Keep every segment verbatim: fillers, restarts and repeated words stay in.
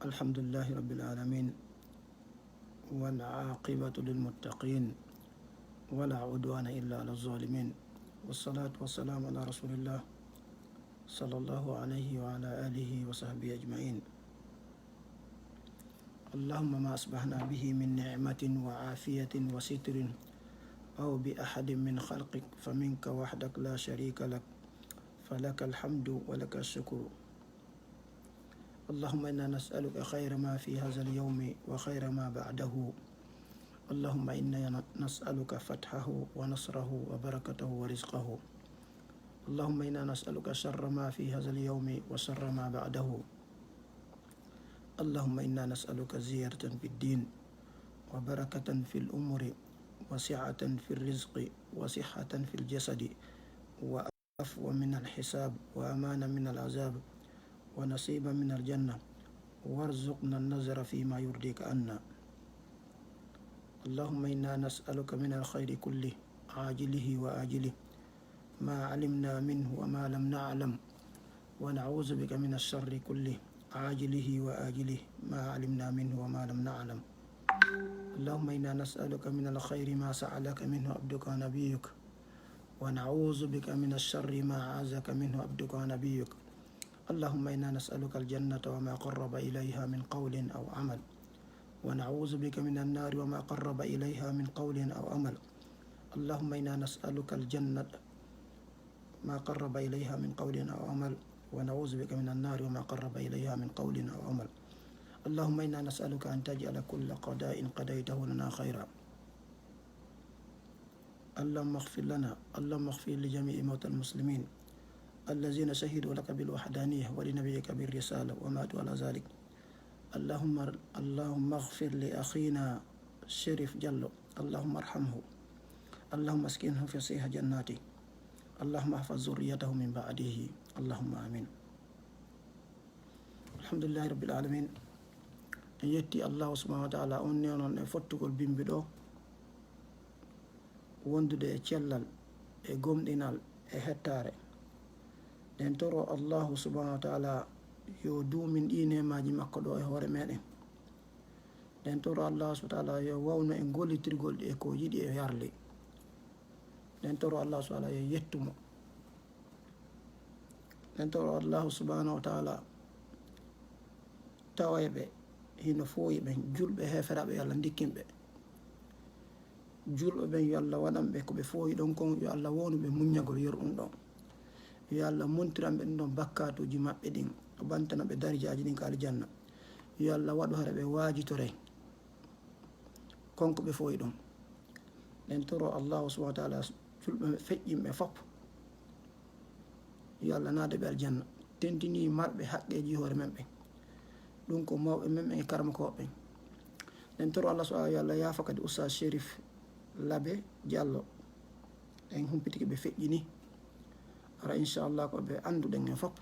الحمد لله رب العالمين، والعاقبة للمتقين، ولا عدوان إلا على الظالمين، والصلاة والسلام على رسول الله صلى الله عليه وعلى آله وصحبه أجمعين. اللهم ما أصبحنا به من نعمة وعافية وستر أو بأحد من خلقك فمنك وحدك لا شريك لك، فلك الحمد ولك الشكر. اللهم إنا نسألك خير ما في هذا اليوم وخير ما بعده. اللهم إنا نسألك فتحه ونصره وبركته ورزقه. اللهم إنا نسألك شر ما في هذا اليوم وشر ما بعده. اللهم إنا نسألك زيادة في الدين وبركة في الأمور وسعة في الرزق وصحة في الجسد و عفوا من الحساب، وأمانا من العذاب، ونصيبا من الجنة، وارزقنا النظر فيما يرضيك عنا. اللهم إنا نسألك من الخير كله عاجله وآجله ما علمنا منه وما لم نعلم، ونعوذ بك من الشر كله عاجله وآجله ما علمنا منه وما لم نعلم. اللهم إنا نسألك من الخير ما سألك منه عبدك ونبيك، ونعوذ بك من الشر ما عاذك منه عبدك ونبيك. اللهم إنا نسألك الجنة وما قرب إليها من قول أو عمل، ونعوذ بك من النار وما قرب إليها من قول أو عمل. اللهم إنا نسألك الجنة ما قرب إليها من قول أو عمل، ونعوذ بك من النار وما قرب إليها من قول أو عمل. اللهم إنا نسألك أن تجعل كل قضاء قضيته لنا خيرا. اللهم اغفر لنا، اللهم اغفر لجميع موتى المسلمين الذين شهدوا لك بالوحدانية ولنبيك بالرسالة وماتوا على ذلك. اللهم، اللهم اغفر لأخينا شريف جلو، اللهم ارحمه، اللهم اسكنه فسيح جناته، اللهم احفظ ذريته من بعده، اللهم آمين. Alhamdulillahi Rabbil Alamin. En yetti Allahu subhanahu wa ta'ala, on newnon e fottugol bimbi ɗo, wondude e cellal, e gomɗinal, e hettaare. Ɗen toro Allahu subhanahu wa ta'ala yo duumin ɗi neemaaji makko ɗo e hoore meɗen. Ɗen toro Allahu subhanahu wa ta'ala yo wawnu en gollitirgol ɗi e ko yiɗi e yarli. Ɗen toro Allahu subhanahu wa ta'ala yo yettu mo. Ɗen toro Allahu subhanahu wa ta'ala tawayɓe hino fooyi ɓen, julɓe heeferaaɓe, yo Allah ndikkin ɓe. Julɓe ɓen, yo Allah waɗan ɓe ko ɓe fooyi ɗon kon, yo Allah wownu ɓe muññagol yer ɗum ɗon. Yo Allah montiran ɓe ɗum ɗon bakkaatuuji maɓɓe ɗin, o ɓantana ɓe darijaaji ɗin ka aljanna. Yo Allah waɗu hara ɓe waajitore kon ko ɓe fooyi ɗon. Ɗen toro Allahu subhanahu wa ta'ala julɓe feƴƴinɓe fof. Yo Allah naada ɓe aljanna. Tentini marɓe haqqeeji hoore men ɓen. Ɗum ko mawɓe men ɓen e karamokooɓe ɓen. Ɗen toro Allah subhanahu, yo Allah yaafa kadi Oustaz Chérif Labe Diallo. En humpitike ɓe feƴƴini. Ara inchallah ko ɓe annduɗen en fof.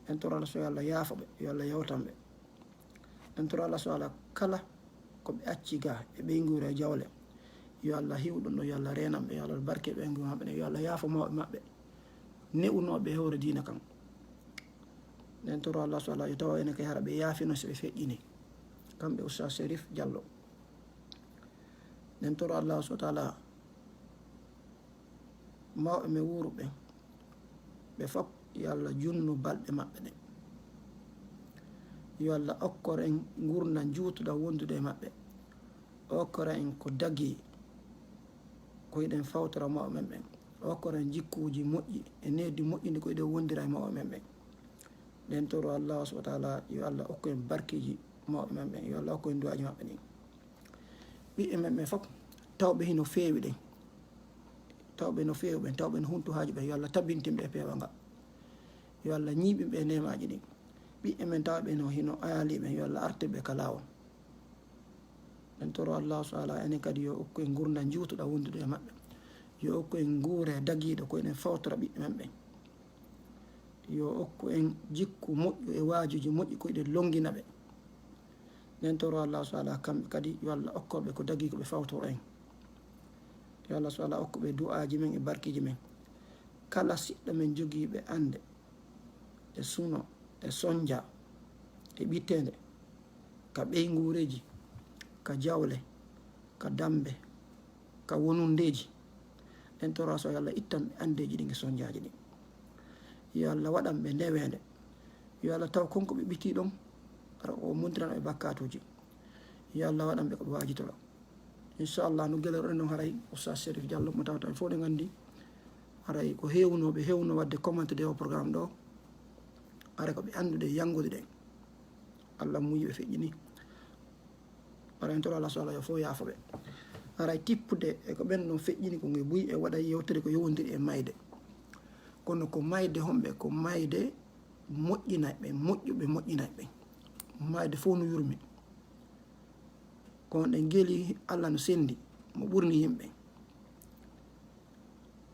Ɗen toro Allah subhanahu, yo Allah yaafa ɓe, yo Allah yawtan ɓe. Ɗen toro Allah subhanahu kala ko ɓe acci ga e ɓeynguure e jawle. Yo Allah hiw ɗum ɗo, yo Allah reenan ɓe, yo Allah barke ɓeynguure maɓɓe ɗen, yo Allah yaafo mawɓe maɓɓe. Ne'unooɓe e hoore diina kan. Ɗen toro Allah subhanahu yo tawa enen kay hara ɓe yaafino si ɓe feƴƴini. Kamɓe Oustaz Chérif Diallo. Ɗen toro Allah subhanahu wa ta'ala mawɓe men wuuruɓe ɓe fof, yo Allah junnu balɗe maɓɓe ɗen. Yo Allah okkor en ngurndan juutuɗan wondude e maɓɓe. Okkor en ko dagi ko hiɗen fawtora mawɓe men ɓen. Okkor en jikkuuji moƴƴi e needi moƴƴundi ko hiɗen wondira e mawɓe men ɓen. Ɗen toro Allah subhanahu wa ta'ala yo Allah okku en barkeeji mawɓe men ɓen, yo Allah okku en du'aaji maɓɓe ɗin. Ɓiɓɓe men ɓen fof, tawɓe hino feewi ɗen. Tawɓe no feewi ɓen, tawɓe no huntu haaju ɓen, yo Allah tabintin ɓe e peewal ngal. Yo Allah ñiiɓin ɓe e neemaaji ɗin. Ɓiɓɓe men tawɓe no hino ayali ɓen, yo Allah artir ɓe ka laawol. Ɗen toro Allah subhanahu wa ta'ala enen kadi yo okku en ngurndan juutuɗan wondude e maɓɓe. Yo okku en nguure dagiiɗo ko enen fawtora ɓiɓɓe men ɓen. Yo okku en jikku moƴƴu e waajuuji moƴƴi ko hiɗen longina ɓe. Ɗen toro Allah subhanahu wa ta'ala kamɓe kadi yo Allah okkor ɓe ko dagi ko ɓe fawtoro en. Yo Allah subhanahu wa ta'ala okku ɓe du'aaji men e barkiiji men. Kala siɗɗo men jogiiɓe annde e suno e sonja e ɓitteende, ka ɓeynguureeji, ka jawle, ka dammbe, ka wonundeeji. Ɗen toraso yo Allah ittan ɓe anndeeji ɗin e sonjaaji ɗin. Yo Allah waɗan ɓe neweende. Yo Allah taw kon ko ɓe ɓitii ɗon, hara o muntiran ɓe bakkaatuuji. Yo Allah waɗan ɓe ko ɓe waajitora. Inchallah, no geloɗen non, haray Oustaz Chérif Diallo mo tawata en fof ɗen anndi, haray ko heewunooɓe heewno waɗde commenté de o programme ɗo, haray ko ɓe anndude e yanngude ɗen. Allah muuyi ɓe feƴƴini. Haray en toro Allah so Allah yo fof yaafo ɓe. Haray tippude e ko ɓen ɗon feƴƴini ko nge buy e waɗa yewtere ko yowondiri e mayde. Kono ko mayde homɓe? Ko mayde moƴƴinayɓe, moƴƴuɓe moƴƴinayɓe. Mayde fof no yurmi. Kono ɗen geeli Allah no senndi, mo ɓurni yimɓe.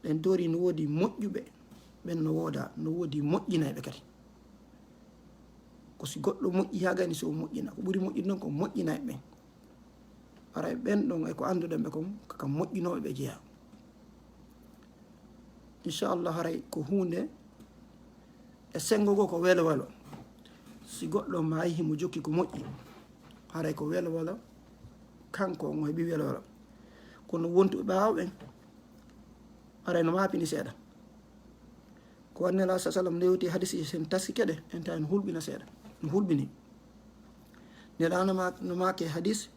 Ɗen tori no woodi moƴƴuɓe, ɓen no wooda, no woodi moƴƴinayɓe kadi. Ko si goɗɗo moƴƴi haa gayni, si o moƴƴina, ko ɓuri moƴƴude noon ko moƴƴinayɓe ɓen. Haray ɓen ɗon e ko annduɗen ɓe kon, ko ka moƴƴinooɓe ɓe jeyaa. Inchallah, haray ko huunde e senngo goo ko welo welo. Si goɗɗo maayi, himo jokki ko moƴƴi, haray ko welo welo, kanko on o heɓi welo welo. Kono wontuɓe ɓaawo ɓen, haray no maapini seeɗa. Ko waɗi Nelaaɗo sa sallam newti hadisi, sen taski keɗe, en tawi no hulɓina seeɗa, no hulɓini. Nelaaɗo ma-, no maaki e hadis,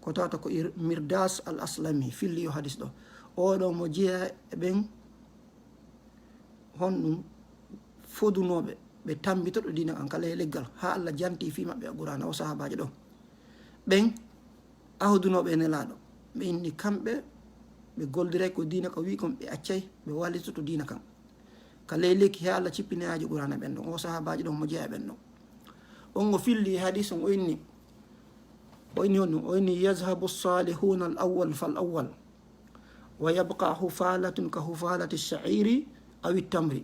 ko tawata ko ir-, Mirdas al Aslami filli yo hadis ɗo. Oɗo mo jeyaa e ɓen honɗum fodunooɓe, ɓe tambitoɗo diina kan kala e leggal, haa Allah janti fii maɓɓe e Qur'aana o sahaabaajo ɗo. Ɓen ahodunooɓe e Nelaaɗo, ɓe inni kamɓe, ɓe golliray ko diina ka wi'i kon, ɓe accay, ɓe wallitoto diina kan. Ka ley lekki he Allah cippini aaji Qur'aana ɓen ɗon, o sahaabaajo ɗon mo jeyaa e ɓen ɗon. On o filli e hadis on, o inni, o inni honɗum? O inni, "Yazhabu salihuna al awwal fal awwal, wa yabqa hufalatun ka hufalati shairi awi tamri,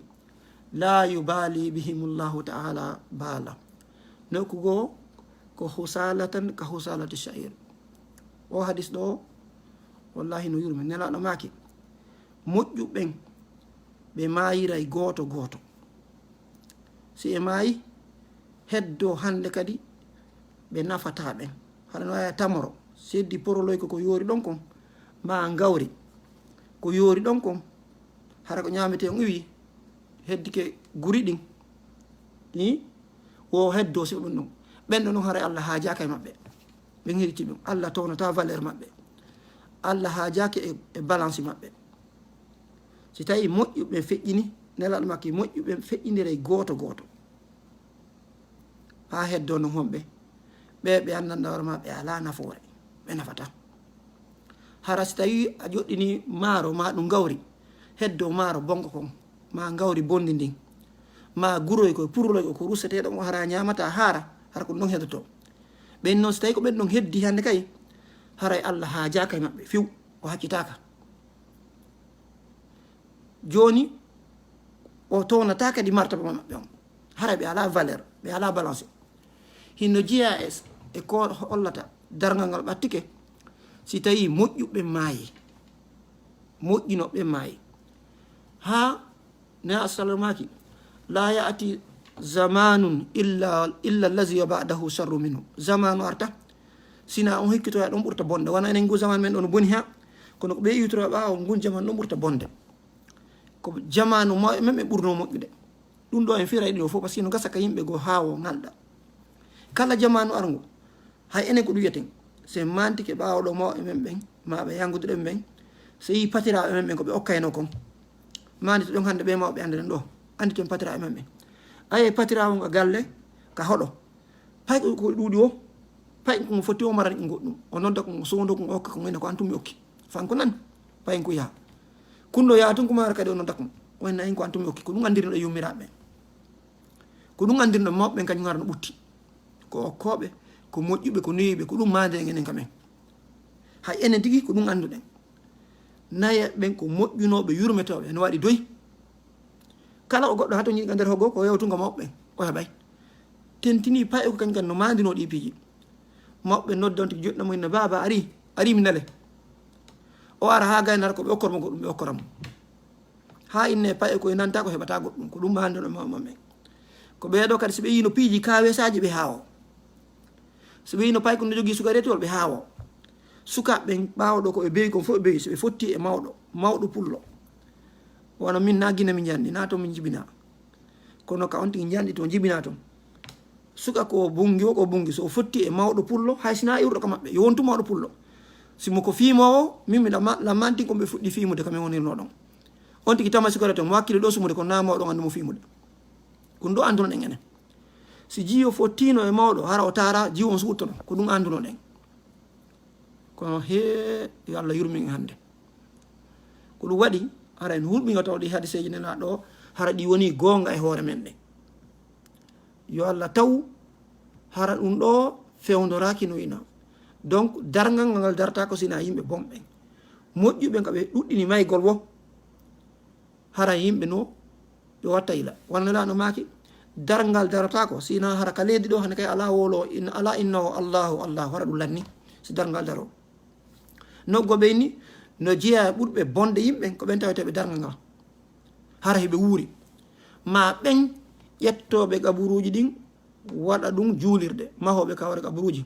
la yubali bihimullahu ta'ala bala." Nokku goo ko husalatan ka husalati shair. O hadis ɗo, wallahi no yurmi. Nelaaɗo maaki, moƴƴuɓe ɓen, ɓe maayiray gooto gooto. Si ɓe maayi, heddoo hannde kadi ɓe nafataa ɓen. Hara no waawi tamoro, si heddii poroloy ko, ko yoori ɗon kon, maa ngawri ko yoori ɗon kon, hara ko ñaametee on iwi, heddike guri ɗin, i wo heddoo si ɗum ɗon. Ɓen ɗon non haray Allah haajaaka e maɓɓe. Ɓen hedditi ɗum. Allah townataa valeur maɓɓe. Allah haajaaki e, e balance maɓɓe. Si tawi moƴƴuɓe feƴƴini, Nelaaɗo maaki, moƴƴuɓe feƴƴindiray gooto gooto. Haa heddoo non honɓe? Ɓe, ɓe anndanɗaa hoore maa, ɓe alaa nafoore, ɓe nafataa. Hara si tawii a joɗɗinii maaro maa ɗum ngawri, heddoo maaro bonngo kon, maa ngawri bonndi ndin, maa guroy koy, puruloy ko, ko rusetee ɗon, o hara ñaamataa haara, hara ko ɗum ɗon heddotoo. Ɓen non, si tawii ko ɓen ɗon heddii hannde kay, haray Allah haajaaka e maɓɓe few, o haccitaaka. Jooni, o townataa kadi martaba maɓɓe on. Haray ɓe alaa valeur, ɓe alaa balance. Hino jeyaa e, e ko hollata darngal ngal ɓattike, si tawii moƴƴuɓe maayi, moƴƴinooɓe maayi. Haa Nelaaɗo sallam maaki, "La ya'ti zamanun illa, illa allazi ba'dahu sharru minhu." Zamaanu arta, sina on hikkitoya ɗon ɓurta bonde. Wano enen ngu zaman men ɗo no boni ha, kono ko ɓe iwtoro ɓaawo ngun zaman ɗon ɓurta bonde. Ko jamaanu mawɓe men ɓe ɓurno moƴƴude. Ɗum ɗo en firay ɗi o fof, parce que no gasa ka yimɓe goo haa o ŋalɗa. Kala jamaanu arngo, hay enen ko ɗum wiyeten. Si en maantike ɓaawo ɗo mawɓe men ɓen, maa ɓe yanngude ɗen ɓen, si yii patiraaɓe men ɓen ko ɓe okkayno kon. Maandito ɗon hannde ɓe mawɓe annde ɗen ɗo, annditen patiraaɓe men ɓen. Aye patiraawo nga galle, ka hoɗo. Pay ko, ko ɗuuɗi o, pay ko mo foti o marani ko goɗɗum. O nodda ko mo sondo ko o hokka ko ngayna ko antum mi okki. Fan ko nan, pay ko yaha. Kunɗo yaha tun ko mara kadi o nodda ko. O henna en ko antum mi okki. Ko ɗum anndirno ɗo yummiraɓe. Ko ɗum anndirno mawɓe ɓen kañum ngara no ɓutti. Ko okkooɓe, ko moƴƴuɓe, ko newiɓe, ko ɗum maande en enen kamen. Hay enen tigi ko ɗum annduɗen. Nayeɓe ɓen ko moƴƴunooɓe, yurmetooɓe, no waɗi doy. Kala o goɗɗo hato ñiiɗi ka nder hogo, ko yewtungo mawɓe ɓen, o heɓay. Tentini pay ko kañum kan no maandinoo ɗi piiji. Mawɓe nodda on tigi joɗɗina mo inna, "Baaba, ari, ari mi nale." O ara haa gaynara ko ɓe okkor mo goɗɗum, ɓe okkora mo. Haa inne pay ko e nanta ko heɓata goɗɗum, ko ɗum maandinoo mawɓe ɓen. Ko ɓee ɗo kadi, si ɓe yii no piiji kaawesaaji ɓe haawo. So ɓe yino pay ko no jogii suka reetol, ɓe haawo. Sukaaɓe ɓen ɓaawo ɗo ko ɓe bewi kon fof ɓe bewi, so ɓe fotti e mawɗo, mawɗo pullo. Wano min na Gine min njanndi, na to min njibina. Kono ka on tigi njanndi to njibina ton. Suka ko bungi o ko bungi, so o fotti e mawɗo pullo, hay sina iwruɗo ka maɓɓe, yo wontu mawɗo pullo. Si mo ko fiimoowo, min mi lamma-, lammantin ko ɓe fuɗɗi fiimude ka min wonirno ɗon. On tigi tama suka reetol, mo wakkili ɗo sumude, kono na mawɗo on anndu mo fiimude. Ko ɗum ɗo annduno ɗen enen. Si jiwo fottino e mawɗo, hara o taara jiwo on suuttono. Ko ɗum annduno ɗen. Kono hee, yo Allah yurmin en hannde. Ko ɗum waɗi, hara en hulɓinga taw ɗi hadiseeji nena ɗo, hara ɗi woni goonga e hoore men ɗen. Yo Allah taw, hara ɗum ɗo fewndoraaki no ina. Donc, darngal ngal darata ko sina yimɓe bonɓe. Moƴƴuɓe ka ɓe ɗuɗɗini maygol wo. Hara yimɓe no ɓe watta ila. Wano Nelaaɗo maaki, darngal darataako, sina hara ka leydi ɗo, hande kay alaa wolo, in-, alaa innawo Allahu, Allahu, hara ɗum lanni, si darngal daro. Noggo ɓe inni, no jeeya e ɓurɓe bonde yimɓe, ko ɓen taweteeɓe darngal ngal. Hara hiɓe wuuri. Ma ɓen ƴettooɓe qaburuuji ɗin, waɗa ɗum juulirde, mahooɓe kawre qaburuuji.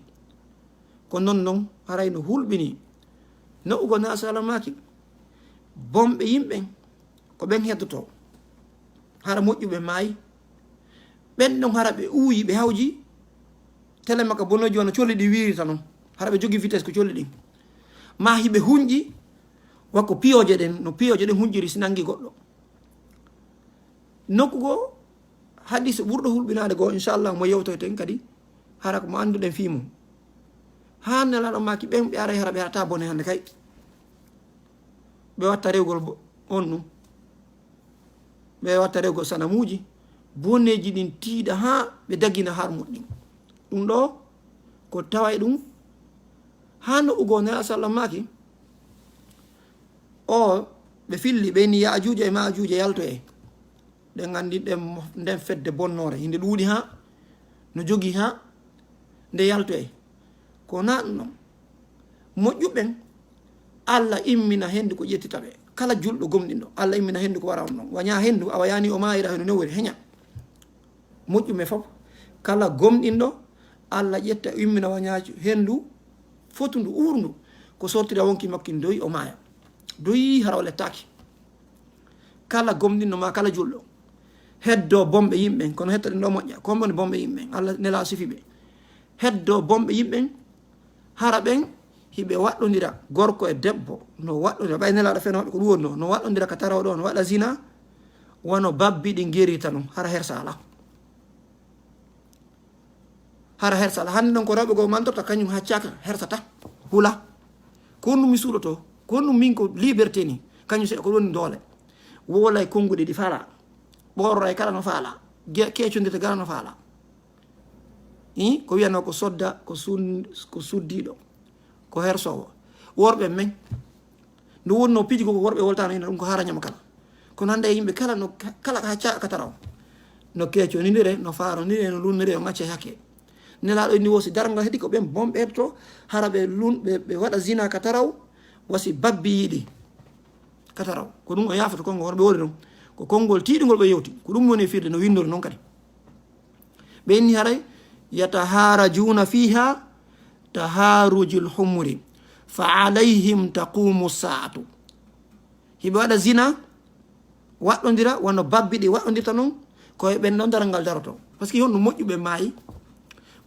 Ko non non, haray no hulɓini. No ugo na salamaki. Bonɓe yimɓe, ko ɓen heddoto. Hara moƴƴuɓe maayi. Ɓen ɗon hara ɓe uuyi, ɓe hawji. Tele makka bonoji wano colli ɗi wiirita non. Hara ɓe jogi vitesse ko colli ɗin. Ma hiɓe hunƴi, wakko piyoje ɗen, no piyoje ɗen hunƴiri si nangi goɗɗo. Nokku goo, hadis ɓurɗo hulɓinaade goo, inchallah, mo yewtoyten kadi, hara ko mo annduɗen fii mum. Haa Nelaaɗo maaki ɓen ɓe aray hara ɓe haɗata bone hannde kay. Ɓe watta rewgol bo-, on ɗum. Ɓe watta rewgol sanamuuji, boneeji ɗin tiiɗa haa ɓe dagina har moƴƴin. Ɗum ɗo ko taway ɗum haa no ugo Nelaaɗo sallam maaki, o ɓe filli, ɓe ni Yaajuuja e Maajuuja yaltoye. Ɗen anndi ɗen mo-, nden fedde bonnoore, hinde ɗuuɗi haa, no jogi haa, nde yaltoye. Ko na ɗum ɗon. Moƴƴuɓen, Alla immina hendu ko ƴettita ɓe. Kala julɗo gomɗinɗo, Alla immina hendu ko wara on ɗon. Waña hendu, awa yani o maayira heno newori, heña. Moƴƴuɓe fof, kala gomɗinɗo, Alla ƴetta, immina waña hendu, fotundu, uurndu, ko sortira wonki makkin doyi, o maaya. Doyi hara o lettaaki. Kala gomɗinɗo ma kala julɗo. Heddo bonɓe yimɓe, kono hettoɗen ɗo moƴƴa. Ko woni bonɓe yimɓe? Alla nela sifi ɓe. Heddo bonɓe yimɓe, hara ɓen hiɓe waɗɗondira gorko e debbo, no waɗɗondira, ɓay Nelaaɗo feno maɓɓe ko ɗum woni ɗo, no waɗɗondira ka taraw ɗo, no waɗa zina, wano babbi ɗi gerita non, hara hersa ala. Hara hersa ala. Hannde non ko rewɓe goo mantorta, kañum haccaka, hersata, hula. Ko honɗum mi suuɗoto? Ko honɗum min ko liberté ni? Kañum seɗa ko ɗon doole. Wowlay konnguɗi ɗi faala. Ɓoororay kala no faala. Ge-, keecondirta kala no faala. Ih, ko wiyanoo ko sodda, ko sun-, ko suddiiɗo, ko hersoowo. Worɓe men, nde wonnoo piiji goo ko worɓe woltaano ina ɗum ko hara ñama kala. Kono hannde yimɓe kala no ka-, kala ka hacca ka taraw. No keeconindire, no faarondire, no lunnire, o ŋacce hakke. Nelaaɗo inni wo si darngal heedi ko ɓen bonɓe heɓto, hara ɓe lun-, ɓe, ɓe waɗa zina ka taraw, wasi babbi yiɗi ka taraw. Ko ɗum o yaafoto konngol worɓe woni ɗum. Ko konngol tiiɗungol ɓe yewti. Ko ɗum woni firde no winndori non kadi. Ɓe inni haray, "Yatahaarajuuna fiiha tahaarujil humuri, fa alayhim taquumu saa'atu." Hiɓe waɗa zina, waɗɗondira, wano babbi ɗi waɗɗondirta non, ko e ɓen ɗon darangal daroto. Parce que honno moƴƴuɓe maayi,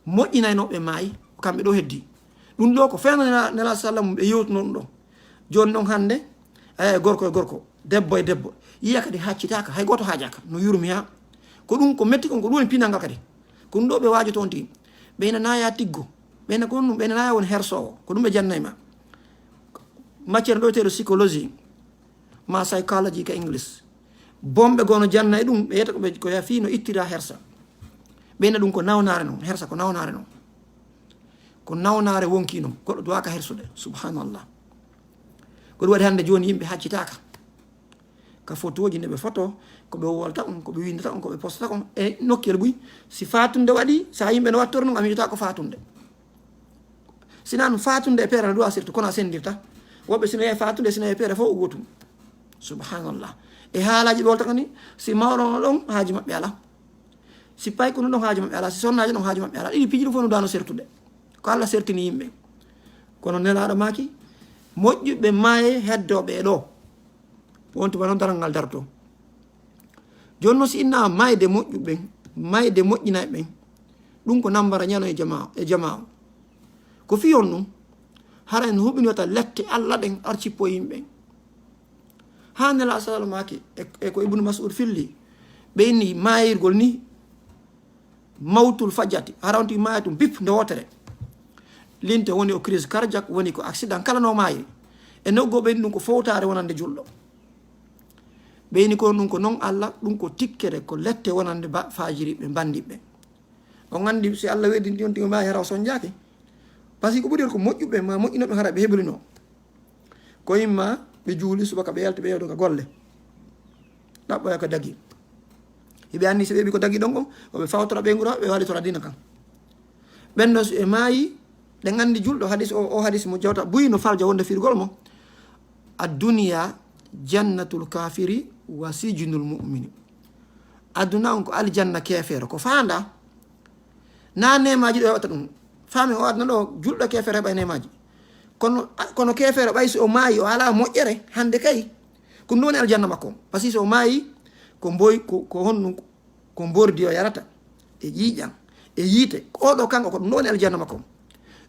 moƴƴinaynooɓe maayi, ko kamɓe ɗo heddi. Ɗum ɗo ko feewna Nela-, Nelaaɗo sallam ɓe yewtuno ɗum ɗo. Jooni ɗon hannde, a yi'ay gorko e gorko, debbo e debbo. Yiya kadi haccitaaka, hay gooto haajaaka, no yurmi haa. Ko ɗum ko metti kon, ko ɗum woni pinal ngal kadi. Ko ɗum ɗo ɓe waajoto on tigi. Ɓeyna naaya tiggo. Ɓeyna ko ɗum, ɓeyna naaya woni hersoowo. Ko ɗum ɓe jannay ma. Matière ɗo teeɗo psychologie, ma psychology ka English. Bonɓe goo no janna e ɗum, ɓe yetta ko ɓe, ko ya fii no ittira hersa. Ɓeyna ɗum ko nawnaare non, hersa ko nawnaare non. Ko nawnaare wonki non, goɗɗo duwaaka hersude. Subhanallah. Ko ɗum waɗi hannde jooni yimɓe haccitaaka. Ka fotooji nde ɓe foto, ko ɓe wolta on, ko ɓe winndata on, ko ɓe postata on, e nokkuyel buy. Si faatunde waɗi, sa yimɓe no wattora non, a miijata ko faatunde. Sina ɗum faatunde e peere no duwa sirtu, kono a senndirta. Woɓɓe sina yahi faatunde, sina yahi peere fof o gootum. Subhanallah. E haalaaji ɓe wolta kadi, si mawɗo on ɗon, haaju maɓɓe alaa. Si payko no ɗon, haaju maɓɓe alaa. Si sonnaajo ɗon, haaju maɓɓe alaa. Ɗiɗi piiji ɗum fof no duwano sertude. Ko Allah sertini yimɓe. Kono Nelaaɗo maaki, moƴƴuɓe maaye heddooɓe e ɗoo. Wonti wano daral ngal darto. Jooni noon, si inna mayde moƴƴuɓe ɓen, mayde moƴƴinayɓe ɓen, ɗum ko nambara ñano e jamaa, e jamaa o. Ko fii honɗum? Hara en huɓini wata lette Allah ɗen arcippo yimɓe. Haa Nelaaɗo sallallahu maaki, e, e ko Ibnu Mas'ud filli, ɓe inni maayirgol ni, mawtul fajati, hara on tigi maaya tun bip nde wootere. Linte woni o crise cardiaque, woni ko accident, kala no maayiri. E nokku goo ɓe inni ɗum ko fowtaare wonande julɗo. Ɓe inni ko ɗum ko non Allah, ɗum ko tikkere, ko lette wonande ba-, faajiriɓe, mbandiɓe. On anndi si Allah weddinti on tigi maaya hara o sonjaaki. Parce que ko ɓuri ko moƴƴuɓe ma moƴƴinooɓe hara ɓe heblino. Ko imma ɓe juuli subaka, ɓe yalti, ɓe yewta ka golle. Ɗaɓɓoya ko dagi. Hiɓe anndi si ɓe heɓi ko dagi ɗon kon, ko ɓe fawtora ɓe ngura, ɓe walitora diina kan. Ɓen ɗon si ɓe maayi, ɗen anndi julɗo hadis o, o hadis mo jawta buy no falja wonde firgol mo. Ad-dunya jannatul kafiri wa sijnul mu'mini. Aduna on ko aljanna keefeero, ko faanda. Na neemaaji ɗo heɓata ɗum. Faami o aduna ɗo, julɗo keefeero heɓa neemaaji. Kono, kono keefeero ɓay si o maayi, o alaa moƴƴere, hannde kay, ko ɗum woni aljanna makko. Parce que si o maayi, ko mboy, ko, ko honɗum, ko mbordi o yarata, e ƴiiƴan, e yiite. Ko oɗo kanko, ko ɗum woni aljanna makko.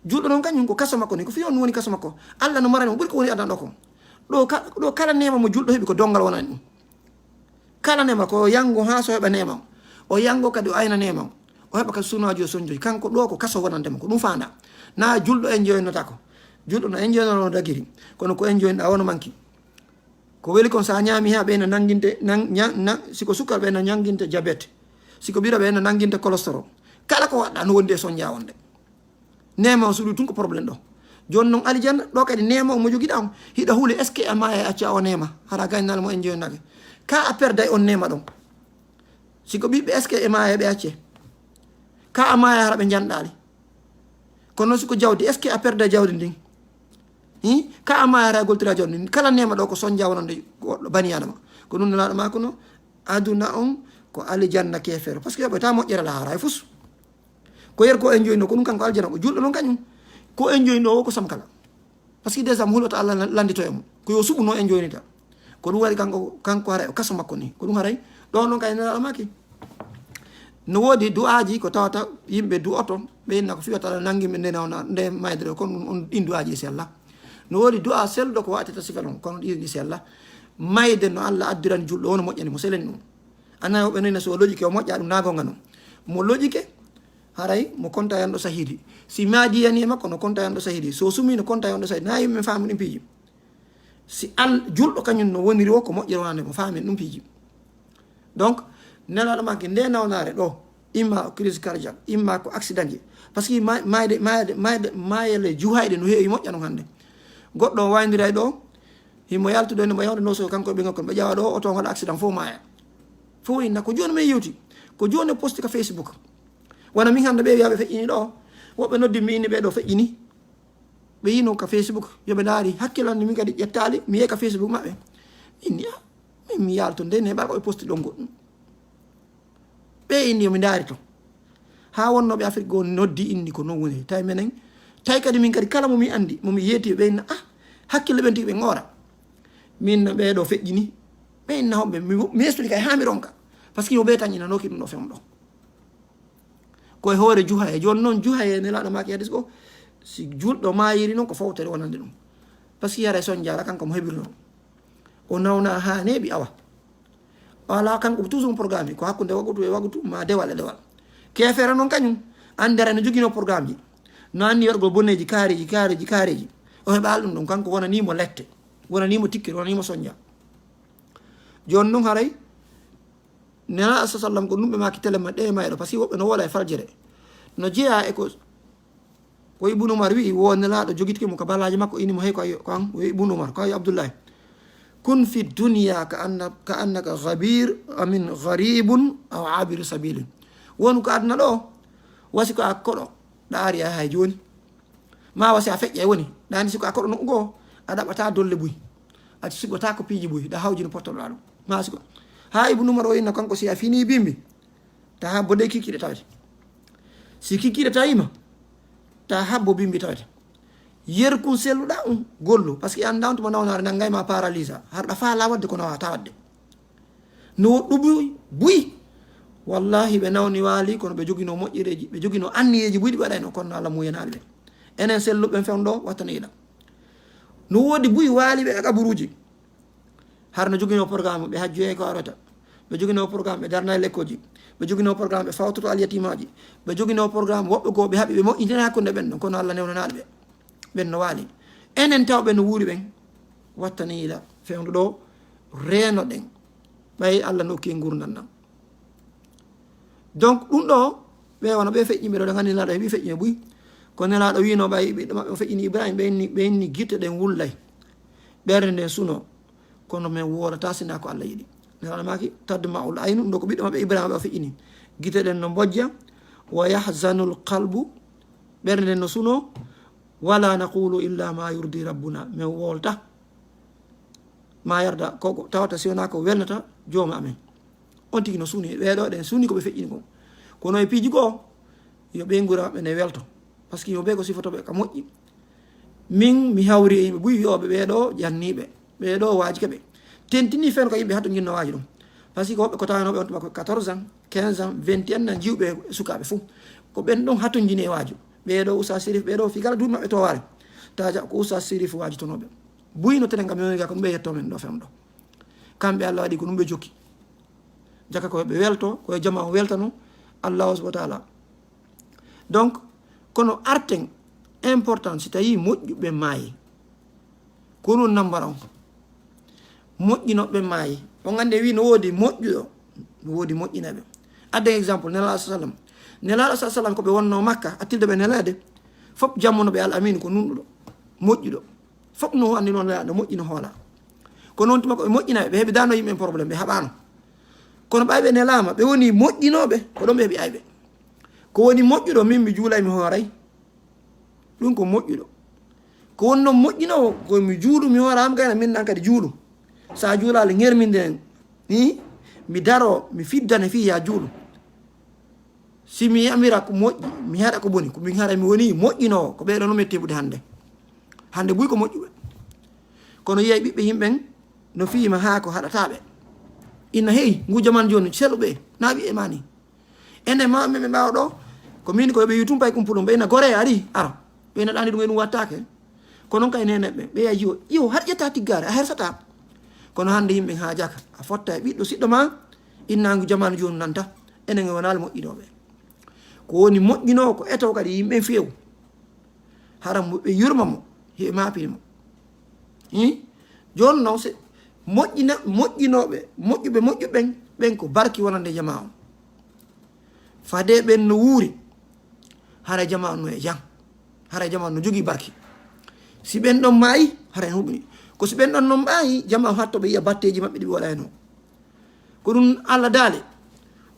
Julɗo noon kañum ko kaso makko ni, ko fii on woni kaso makko. Allah no marani mo ɓuri ko woni aduna ɗo ko. Ɗo ka-, ɗo kala neema mo julɗo heɓi ko donngal wonani ɗum. Kala neema ko o yanngo haa so heɓa neema on. O yanngo kadi o ayna neema on. O heɓa kadi sunnaaji o sonjoji. Kanko ɗo ko kaso wonande mo, ko ɗum faanda. Na julɗo enjoynotaako. Julɗo no enjoynono dagiri. Kono ko enjoynoɗa wano manki. Ko weli kon sa ñaami haa ɓeyna nannginte, nan-, ña-, na-, si ko sukkar ɓeyna ñannginte diabète. Si ko ɓira ɓeyna nannginte cholestérol. Kala ko waɗɗa no wondi e sonja wonde. Neema o suuɗi tun ko problème ɗo. Jooni noon alijanna, ɗo kadi neema o mo jogiɗa on, hiɗa huuli est-ce que a maaya e acca o neema, hara gaynal mo en joyonnake. Ka a perday on neema ɗon. Si ko ɓiɓɓe, est-ce que e maaya ɓe acce? Ka a maaya hara ɓe janɗaali. Kono noon si ko jawdi, est-ce que a perday jawdi ndin? Hi? Ka a maaya hara a goltira jawdi ndin. Kala neema ɗo ko sonja wonande goɗɗo bani Adama. Ko ɗum Nelaaɗo ma kono aduna on ko alijanna keefeero. Parce que yoɓe ta moƴƴere la hara e fus. Ko yer ko en joyno, ko ɗum kanko aljana, ko julɗo noon kañum. Ko en joyno o ko samkala. Parce que déjà mo hulata Allah landito e mo. Ko yo suɓu no en joynita. Ko ɗum waɗi kanko, kanko haray o kaso makko ni. Ko ɗum haray ɗo noon kay Nelaaɗo maaki. No woodi du'aaji ko tawata yimɓe du'oto, ɓe inna ko fii wata Allah nangi ɓe nde nawna, nde maydere, kono ɗum on ɗin du'aaji e sella. No woodi du'a selluɗo ko waɗata sifel on, kono ɗin e sella. Mayde no Allah addirani julɗo, wono moƴƴani mo selen ɗum. Annabi woɓɓe noyna so o loƴike o moƴƴa, ɗum na gonga non. Mo loƴike, haray mo konta yanɗo sahidi. Si maadi yani e makko, no konta yanɗo sahidi. So sumi, no konta yanɗo sahidi. Na yimɓe faamu ɗin piiji. Si al-, julɗo kañum no woniri o ko moƴƴere wonande mo, faamen ɗum piiji. Donc, Nelaaɗo maaki nde nawnaare ɗo, imma ko crise cardiaque, imma ko accident ji. Parce que ma-, mayde, mayde, mayde, mayele juhayɗe no heewi moƴƴa non hannde. Goɗɗo o wayndira e ɗo, himo yaltude no mo yawde no so kanko e ɓe ngakkon ɓe ƴawa ɗo, oto on waɗa accident fof maaya. Fof inna ko jooni men yewti. Ko jooni o posti ka Facebook. Wona min hannde ɓe wiya ɓe feƴƴini ɗo. Woɓɓe noddi mi inni ɓe ɗo feƴƴini. Ɓe yino ka Facebook. Yo ɓe ndaari hakkilande min kadi ƴettaali. Mi yehi ka Facebook maɓɓe. Inni, ah, min mi yalto nde ne ɓa ko ɓe posti ɗon goɗɗum. Ɓe inni yo mi ndaari to. Haa wonnooɓe Afrik goo noddi inni ko non woni. Tawi menen, tawi kadi min kadi kala mo mi anndi, mo mi yeeti ɓe inna, ah, hakkille ɓen tigi ɓe ngoora. Min na ɓee ɗo feƴƴini. Ɓe inna homɓe, mi, mi explique haa mi ronka. Parce que yo ɓe tan inanooki ɗum ɗo fewndo. Ko e hoore juhaye. Jooni noon juhaye Nelaaɗo maaki hadis ko, si julɗo maayiri noon ko fowtere wonande ɗum. Parce que yara e sonjaara kanko mo heɓiri noon. O nawna haa neeɓi awa. O alaa kanko toujours mo programme ko hakkunde wagutu e wagutu ma dewal e dewal. Keefeero noon kañum anndere no joginoo programme ji. No anndi waɗugol boneeji, kaareeji, kaareeji, kaareeji. O heɓaali ɗum ɗon, kanko wonanii mo lette, wonanii mo tikkere, wonanii mo sonja. Jooni noon haray Nelaaɗo sa sallam ko ɗum ɓe maaki tele ma ɗe mayɗo, parce que woɓɓe no woola e faljere. No jeyaa e ko, ko Ibnu Umar wi'i, wo Nelaaɗo jogitike mo ka balaaji makko, ini mo hey ko ayo, ko an, wo Ibnu Umar, ko ayo Abdullahi. Kun fi dunya ka anna-, ka annaka ghabir, amin gharibun aw abir sabilin. Wonu ko aduna ɗo, wasi ko a koɗo, ɗaari a hay jooni. Ma wasi a feƴƴa e woni, ɗani si ko a koɗo nokku goo, a ɗaɓɓata dolle buy. A sigota ko piiji buy, ɗa hawjino pottoɗa ɗum. Ma si ko, haa Ibnu Umar o inna kanko si a fini bimbi, taha bodde kikiɗe tawete. Si kikiɗe tawima, Ta habbo bimbi tawete. Yerkun selluɗa un gollu. Parce que an dawtuma nawnaare nanngay ma paralisa. Harɗa faala wadde kono wata wadde. No woɗɗu buy, buy. Wallahi ɓe nawni waali kono ɓe jogino moƴƴereeji, ɓe jogino anniyeeji buy ɗi ɓe waɗayno kono no Allah muyanaali ɓe. Enen selluɓe ɓen fewndo wattaniiɗa. No woodi buy waali ɓe e kaburuuji. Har no jogino programme ɓe hajjoye ko arata. Ɓe jogino programme ɓe darnay lekkoji. Ɓe jogino programme ɓe fawtoto alyatimaaji. Ɓe jogino programme woɓɓe goo ɓe haɓi ɓe moƴƴintina hakkunde ɓen ɗon kono Allah newnanaali ɓe. Ɓen no waali. Enen tawɓe no wuuri ɓen wattaniila fewndo ɗo reeno ɗen. Ɓay Allah no okki en ngurndan nan. Donc ɗum ɗo ɓe wona ɓe feƴƴi ɓe ɗo ɗe nganndi nelaaɗo heɓi feƴƴi e buy. Ko nelaaɗo wino ɓay ɓiɗɗo maɓɓe o feƴƴini Ibrahima ɓe inni ɓe inni gite ɗen wullay. Ɓernde nden suno kono men woolata sina ko Allah yiɗi. Nelaaɗo maaki tadma'ul aynu ɗum ɗo ko ɓiɗɗo maɓɓe Ibrahima ɓe o feƴƴini. Gite ɗen no mbojja wa yahzanul qalbu. Ɓernde nden no suno wala naqulu illa ma yurdi rabbuna men woolta. Ma yarda ko tawata si wona ko welnata jooma amen. On tigi no suuni ɓeeɗo ɗen suuni ko ɓe feƴƴini kon. Kono e piiji goo yo ɓe ngura maɓɓe ne welto. Parce que yo ɓe ko sifotoɓe ka moƴƴi. Min mi hawri e yimɓe buy wiyoɓe ɓeeɗo janniiɓe ɓeeɗo waaji keɓe tentini fen ko yimɓe hato jinno waaji ɗum. Parce que woɓɓe ko tawanoɓe on tuma ko quatorze ans, quinze ans, vingt et un ans jiwɓe sukaaɓe fof ko ɓen ɗon hato jini e waaju. Ɓeeɗo usa sérif ɓeeɗo fi kala duuɓi maɓɓe toware taja ko usa sérif waaju tonoɓe. Buy no tenen kam yoni ga ko ɗum ɓe yetto men ɗo fewndo. Kamɓe Allah waɗi ko ɗum ɓe jokki. Jaka ko ɓe welto ko e jama o weltano Allah subhanahu wa taala. Donc kono arten important si tawi moƴƴuɓe maayi. Ko ɗum nambara on moƴƴinoɓe maayi. On andi wi no woodi moƴƴuɗo no woodi moƴƴinaɓe. Adden exemple nelaɗo sa sallam nelaɗo sa sallam ko ɓe wonno makka attilde ɓe neleede. Fof jammuno ɓe al aminu ko nunɗuɗo moƴƴuɗo. Fof no anndi noon no moƴƴi no hoola. Ko noon tuma ko ɓe moƴƴinaaɓe ɓe heɓi dano yimɓe en probléme ɓe haɓaano. Kono ɓay ɓe nelaama ɓe woni moƴƴinooɓe ko ɗon ɓe heɓi ayɓe. Ko woni moƴƴuɗo min mi juulay mi hooray. Ɗum ko moƴƴuɗo. Ko woni noon moƴƴinoowo ko mi juulu mi hooraama gayna min nan kadi juulu. Sa juulaali ŋerminde en ni mi daro mi fiddane fii ya juulu. Si mi yamira ko moƴƴi mi haɗa ko boni ko min haɗa mi woni moƴƴinoowo ko ɓeeɗo no metti heɓude hannde. Hannde buy ko moƴƴuɓe kono yiyay ɓiɓɓe yimɓen no fiyima haa ko haɗataɓe. Inna heyi ngu jaman joni seluɓe na wiye mani. Ene ma men ɓe ɓawa ɗo ko min ko ɓe wi tum pay kumpuɗum ɓeyna gore ari ara ɓeyna ɗani ɗum e ɗum wattake. Ko noon kay neneɓe ɓe yaji o iwo har ƴetta tiggare a hersata. Kono hannde yimɓe ha jaka a fotta e ɓiɗɗo siɗɗo ma. Innangu jamanu joni nanta enen e wonal moƴƴinoɓe. Ko woni moƴƴinowo ko etowo kadi yimɓe few. Hara mo ɓe yurma mo hiɓe mapini mo. Hi joni noon se moƴƴina moƴƴinoɓe moƴƴuɓe moƴƴuɓen ɓen ko barki wonande jama on. Fade ɓen no wuuri hara jama on no e jam. Hara jama on no jogii barki. Si ɓen ɗon maayi hara en huɓini ko si ɓen ɗon noon maayi jama on hatto ɓe yiya batteji maɓɓe ɗi ɓe waɗayno. Ko ɗum Allah daali.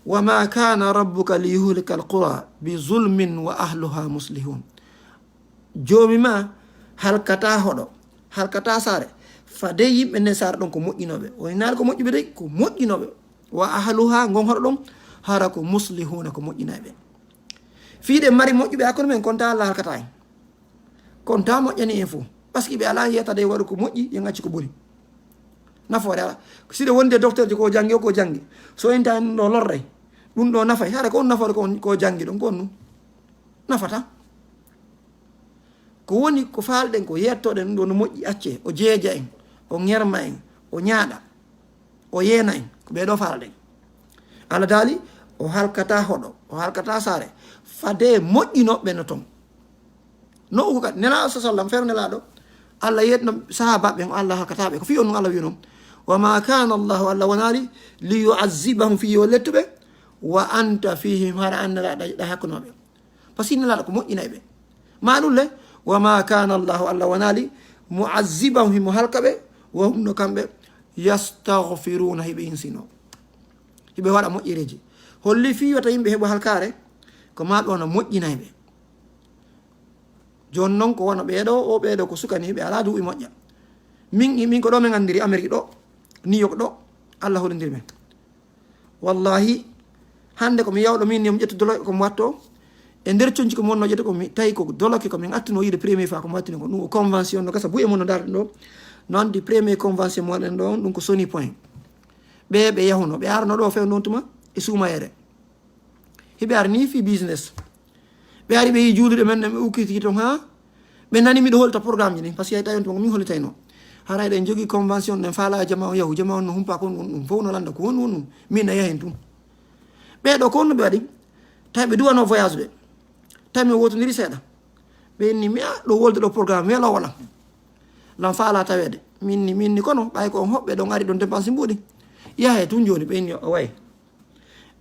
Wa ma kana rabbuka li yuhlika alqura bi zulmin wa ahluha muslihun. Joomi ma halkata hoɗo halkata saare. Fade yimɓe nden saare ɗon ko moƴƴinoɓe o inaali ko moƴƴuɓe dey ko moƴƴinoɓe. Wa ahluha ngon hoɗo ɗon hara ko muslihuna ko moƴƴinayɓe. Fiiɗe mari moƴƴuɓe hakkunde men konta Allah halkata en. Konta moƴƴani en fof parce que ɓe ala yiyata dey waɗu ko moƴƴi yen acci ko boni. Nafoore ala. Siɗe wonde docteur ji ko janngi o ko janngi so inta en ɗo lorray. Ɗum ɗo nafay hara ko on nafoore ko janngi ɗon ko on ɗum nafata. Ko woni ko faalɗen ko yettoɗen ɗum ɗo no moƴƴi acce o jeeja en o ŋerma en o ñaaɗa o yeena en ko ɓeeɗo faalɗen. Allah daali o halkata hoɗo o halkata saare fade moƴƴinoɓe no ton. No uko kadi nelaɗo sa sallam feere nelaɗo Allah yeetno sahabaɓe ɓen o Allah halkataɓe ko fi on ɗum Allah wino. Wa ma kana allahu Allah wonali li yu'azzibahum fi yo lettuɓe wa anta fihim hara an nelaɗo ɗa hakkunoɓe. Parce que nelaɗo ko moƴƴinay ɓe. Ma ɗum le wa ma kana allahu Allah wonali mu'azzibahum himo halka ɓe wa hum no kamɓe yastaghfiruna hiɓe insino. Hiɓe waɗa moƴƴereji holli fi wata yimɓe heɓo halkare ko ma ɓe wona moƴƴinay ɓe. Joni noon ko wano ɓeeɗo o ɓeeɗo ko sukani ɓe ala duuɓi moƴƴa. Min min ko ɗo min anndiri Amérique ɗo New York ɗo Allah holindiri men. Wallahi hannde ko mi yawɗo min ni omo ƴettu doloy komi watto. E nder conci ko mi wonno ƴeewde ko mi tawi ko doloke ko min attuno yiide premier fois ko mi wattini ko ɗum o convention no gasa buye mon no darde ɗo. Noon di premier convention mo waɗen ɗo ɗum ko Sony Point. Ɓe ɓe yahuno ɓe arno ɗo few noon tuma e suumayere. Hiɓe ari ni fi business. Ɓe ari ɓe yi juuluɗe men ɗen ɓe ukkiti ton ha ɓe nani miɗo holta programme ji ɗin parce que tawi on tuma ko min holitayno. Haray ɗen jogii convention ɗen faala jama on yahu jama on no humpa kon ɗum ɗum fof no landa ko woni woni ɗum min na yahen tun. Ɓeɗo ko honno ɓe waɗi? Tawi ɓe duwano voyage ɓe. Tawi min wotondiri seeɗa. Ɓe inni mi a ɗo wolde ɗo programme welo wala. Lan faala taweede. Min ni min ni kono ɓay ko on hoɓɓe ɗon ari ɗon dépense mbuɗi. Yahe tun joni ɓe inni o way.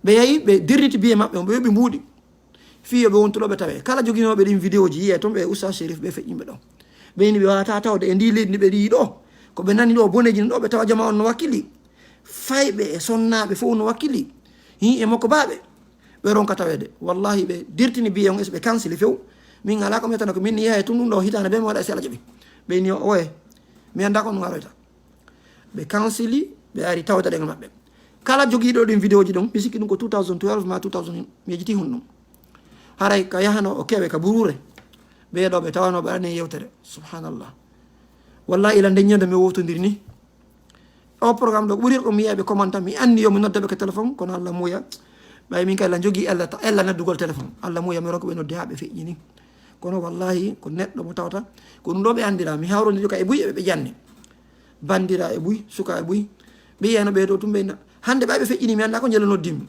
Ɓe yahi ɓe dirniti biye maɓɓe on ɓe yoɓi mbuɗi. Fii yo ɓe wontuɗo ɓe tawe kala joginooɓe ɗin vidéo ji yiye toon ɓe Oustaz Chérif ɓe feƴƴinɓe ɗon. Ɓe ini ɓe wawata tawde e ndi leydi ndi ɓe ɗi ɗo. Ko ɓe nani ɗo boneji no ɗo ɓe tawa jama on no wakkili. Fayɓe e sonnaaɓe fof no wakkili. Hi e makko baaɓe. Ɓe ronka taweede. Wallahi ɓe dirtini biye on esi ɓe kansili few. Min alaa ko mi yetana ko min yaha e tun ɗum ɗo hitaande ɓe mi waɗa e sela jaɓi. Ɓe ni o oye. Mi annda ko ɗum aroyta. Ɓe kansili ɓe ari tawde ɗen maɓɓe. Kala jogiiɗo ɗin vidéo ji ɗon mi sikki ɗum ko two thousand twelve ma two thousand mi yejiti hun ɗum. Haray ka yahano o kewe ka buruure. Ɓeeɗo ɓe tawano ɓe arani yewtere. Subhanallah. Wallahi ila ndeññande mi wowtondiri ni. O programme ɗo ɓurirɗo mi yiyaɓe commenta mi anni yomi noddaɓe ko téléphone kono Allah muuya. Ɓay min kay la jogii ella ella noddugol téléphone Allah muuya mi ronko ɓe nodde ha ɓe feƴƴini. Kono wallahi ko neɗɗo mo tawata ko ɗum ɗo ɓe andira mi hawrondiri ka e buy eɓe ɓe janni. Bandira e buy suka e buy. Ɓe yiyano ɓe ɗo tum ɓeyna hande ɓay ɓe feƴƴini mi anda ko jelo noddimmi.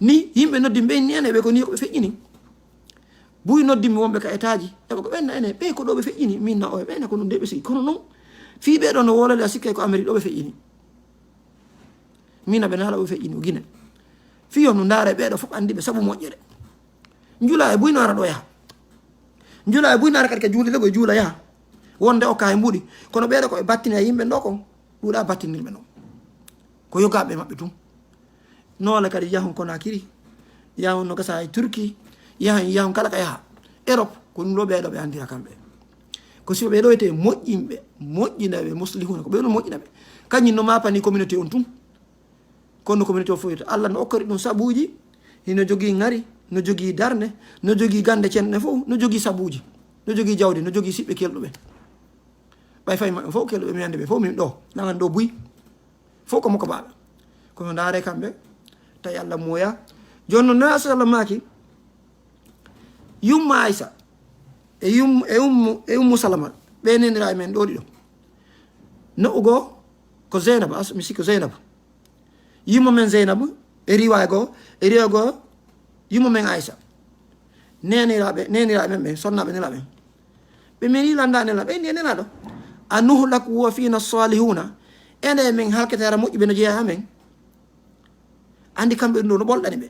Ni yimɓe noddimmi ɓe ni ene ɓe ko ni ko ɓe feƴƴini. Buy noddimmi wonɓe ka étage eɓe ko ɓenna ene ɓe ko ɗo ɓe feƴƴini min na oye ɓeyna ko ɗum de ɓe sigi kono noon. Fii ɓe ɗo no wolali a sikkay ko Amérique ɗo ɓe feƴƴini. Mina ɓe naala ɓe feƴƴini o Guinée. Fii on no ndaara ɓe ɗo fof andi ɓe sabu moƴƴere. Njula e buy naara ɗo yaha. Njula e buy naara kadi ka juulde ɗo ɓe juula yaha. Wonde o kaye mbuɗi kono ɓeɗo ko ɓe battini e yimɓe ɗo ko ɗuuɗa battinirɓe noon. Ko yogaɓe maɓɓe tun. Noole kadi yahon Konakiri, yahon no gasa e Turki, yahon yahon kala ka yaha Europe ko ɗum ɗo ɓeɗo ɓe andira kamɓe. Ko sifa ɓeɗo wiyete moƴƴinɓe moƴƴinaɓe muslihuna ko ɓe ɗum moƴƴinaɓe. Kañum no mapani communauté on tun. Kono communauté o fof wiyata Allah no okkori ɗum sabuuji. Hino jogii ŋari no jogii darnde no jogii gannde cenɗe fof no jogii sabuuji. No jogii jawdi no jogii siɓɓe kelɗuɓe. Ɓay fay maɓɓe fof kelɗuɓe mi annde ɓe fof min ɗo ɗagan ɗo buy. Fof ko makko baaɓe. Kono ndaare kamɓe tawi Allah mooya. Jooni noon nabi sallam maaki yumma Aysa e yum e ummu e ummu Salama ɓe nenira e men ɗo ɗiɗo. No'u goo ko Zeynaba as mi sikko Zeynaba. Yumma men Zeynaba e riwaya goo e riwaya goo yumma men Aysa. Neniraɓe neniraɓe men ɓe sonnaɓe nelaɓe ɓe meni landa nela ɓe ndi e nelaɗo. A nuhlak wa fina salihuna ene men halkete hara moƴƴuɓe no jeeya amen. Andi kamɓe ɗum ɗo no ɓolɗani ɓe.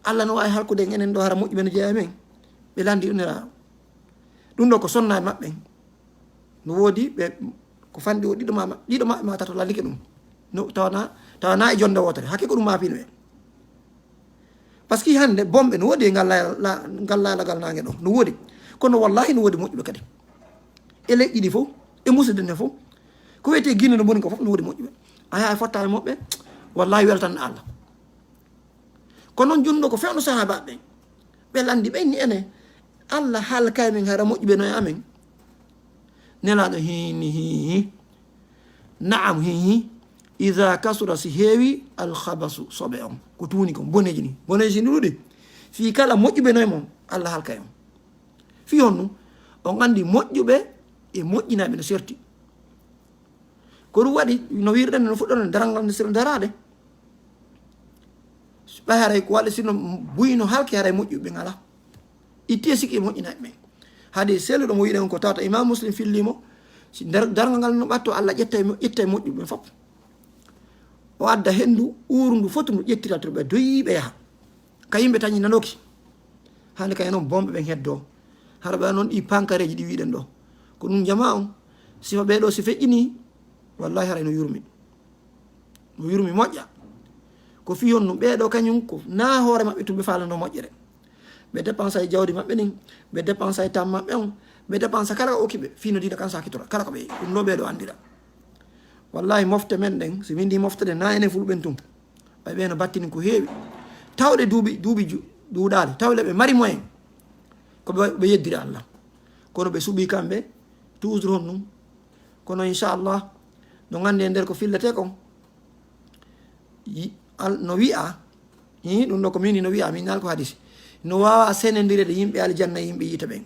Allah no wawi halkude en enen ɗo hara moƴƴuɓe no jeeya men. Ɓe landi ɗum nela ɗum ɗo ko sonna e maɓɓe. No woodi ɓe ko fanɗi o ɗiɗo ma ɗiɗo maɓɓe ma tato lallike ɗum. No tawana tawana e jonde wotere hakke ko ɗum mafino en. Parce que hande bomɓe no woodi e ngal ngal laalagal nangue ɗo no woodi. Kono wallahi no woodi moƴƴuɓe kadi e leƴƴi ɗi fof e musidde nde fof. Ko wiyete guine no boni ko fof no woodi moƴƴuɓe. Aya e fotta e moɓɓe. Wallahi weltanno Allah. Ko noon junno ko fewno sahabaɓe ɓen ɓe landi ɓenni ene. Allah halkay min hara moƴƴuɓe no e amen. Nelaɗo hini hihi. Naam hihi. Ida kasura si heewi alhabasu soɓe on ko tuuni kon boneji ni boneji ni ɗuɗi. Fii kala moƴƴuɓe noye mon Allah halkay on. Fii honnu on andi moƴƴuɓe e moƴƴinaɓe no serti. Ko ɗum waɗi no wirɗen no fuɗɗono darangal nde sira daraade. Ɓay haray ko waɗa sino buyino halke haray moƴƴuɓe ngala. Itti e sikki e moƴƴinaaɓe ɓen. Hade selluɗo mo wiɗen ko tawata imam muslim fillimo. Si nder darngal ngal no ɓatto Allah ƴetta e mo- ƴetta e moƴƴuɓe ɓen fof. O adda henndu uurundu fotu ndu ƴettira to ɓe doyi ɓe yaha. Ka yimɓe tañi nanoki. Hande kay noon bomɓe ɓen heddo. Hara ɓe noon ɗi pankareji ɗi wiɗen ɗo. Ko ɗum jama on sifa ɓe ɗo si feƴƴini. Wallahi haray no yurmi. No yurmi moƴƴa. Ko fii honno ɓeeɗo kañum ko na hoore maɓɓe tun ɓe faalano moƴƴere. Ɓe dépensa e jawdi maɓɓe ndin. Ɓe dépensa e tam maɓɓe on. Ɓe dépensa kala ko okki ɓe fii no diina kan sakitora kala ko ɓe ɗum ɗo ɓeeɗo andira. Wallahi mofte men ɗen si min ndi mofte ɗen na enen fulɓen tun. Ɓay ɓe no battini ko heewi. Tawɗe duuɓi duuɓi ju- duuɗaali tawle ɓe mari moyen. ɓe yeddiri Allah. Kono ɓe suɓi kamɓe toujours honɗum. Kono inchallah no gandi e nder ko fillete kon, no wi'a hi ɗum ɗo ko mini no wi'a min nal ko hadisi, no wawa senendirede yimɓe aljanna e yimɓe yiite ɓen.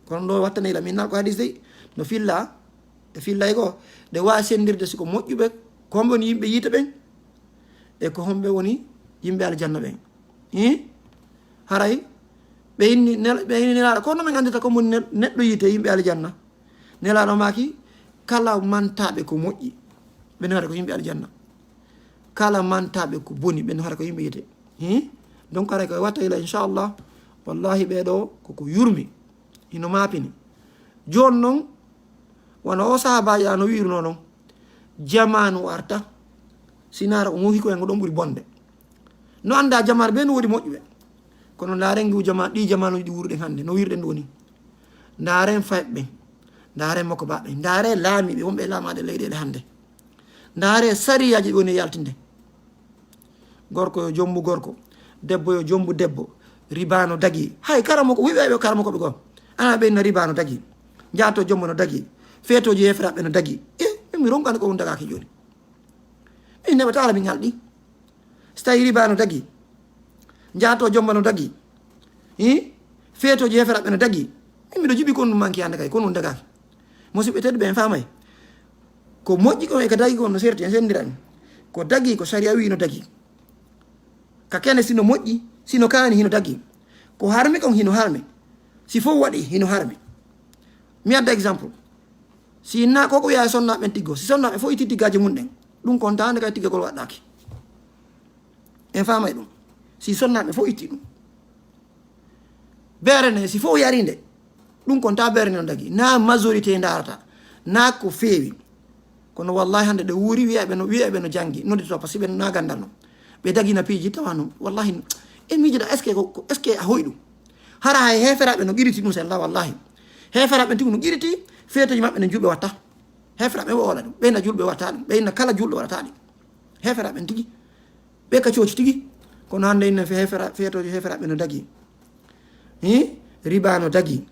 Kono ɗo wattanila min nal ko hadis dey no filla e fillay goo. Ɗe wawi sendirde siko moƴƴuɓe ko homɓe woni yimɓe yiite ɓen e ko homɓe woni yimɓe aljanna ɓen. Hi haray ɓe inni ɓe inni nelaɗo kono min andita ko moni neɗɗo yiite yimɓe aljanna. Nelaɗo maki kala mantaɓe ko moƴƴi ɓe newata ko yimɓe aljanna. Kala mantaɓe ko boni ɓe newata ko yimɓe yiite. Hi donc haray koye watta ila inchallah. Wallahi ɓeɗo koko yurmi hino mapini. Joni noon wona o sahabaji a no wiruno noon, jamanu arta sinara ko ngohi ko en ko ɗon ɓuri bonde. No anda jamanu ɓe no woodi moƴƴuɓe. Kono ndaren ngu jama ɗi jamanuji ɗi wuruɗen hannde no wirɗen ɗo ni. Ndaren fayɓe ɓen, ndaren moko baɓe, ndare laamiɓe wonɓe e laamaɗe leyɗele hannde. Ndare sariyaji ɗi woni e yaltinde. Gorko yo jombu gorko, debbo yo jombu debbo. Riba no dagi. Hay karamoko wiɓeɓe karamokoɓe goo ana ɓe inna riba no dagi. Jaato jombo no dagi. Feetoji heferaɓe no dagi. E min mi ronkani ko ɗum dagaki joni. Min neɓata ala min halɗi. So tawi riba no dagi, jaato jomba no dagi, i feetoji heferaɓe no dagi. Min miɗo jiɓi kon ɗum manki hannde kay kono ɗum dagaki. Musidɓe tedduɓe en famay ko moƴƴi kon e ko dagi kon no serti en sendiran. Ko dagi ko sariya wi no dagi. Ka kene sino moƴƴi sino kaani hino dagi. Ko harmi kon hino harmi. Si fof waɗi hino harmi. Mi adda exemple. Si na koko wiya e sonnaɓe ɓen tiggo si sonnaɓe fof itti tiggaaji mum ɗen ɗum kontaande kay tiggagol waɗɗaki. En famay ɗum. Si sonnaɓe fof itti ɗum beere ne si fof yarinde ɗum konta beere ne no dagi na majorité ndarata na ko feewi. Kono wallahi hannde ɗe wuuri wiyaɓe no wiyaɓe no janngi noddito par ce que ɓe na gandal no ɓe dagina piiji tawa noon wallahi. E miijiɗa est ce que est ce que a hoyɗum? Hara hay heferaɓe no qiriti ɗum sella wallahi. Heferaɓe tigi no qiriti feetoji maɓɓe ne julɓe watta. Heferaɓe o ola ɗum ɓeyna julɓe watta ɗum ɓeyna kala julɗo waɗata ɗum. Heferaɓe tigi ɓe ka cooci tigi. Kono hannde inna fe hefera feetoji heferaɓe no dagi. Hi riba no dagi.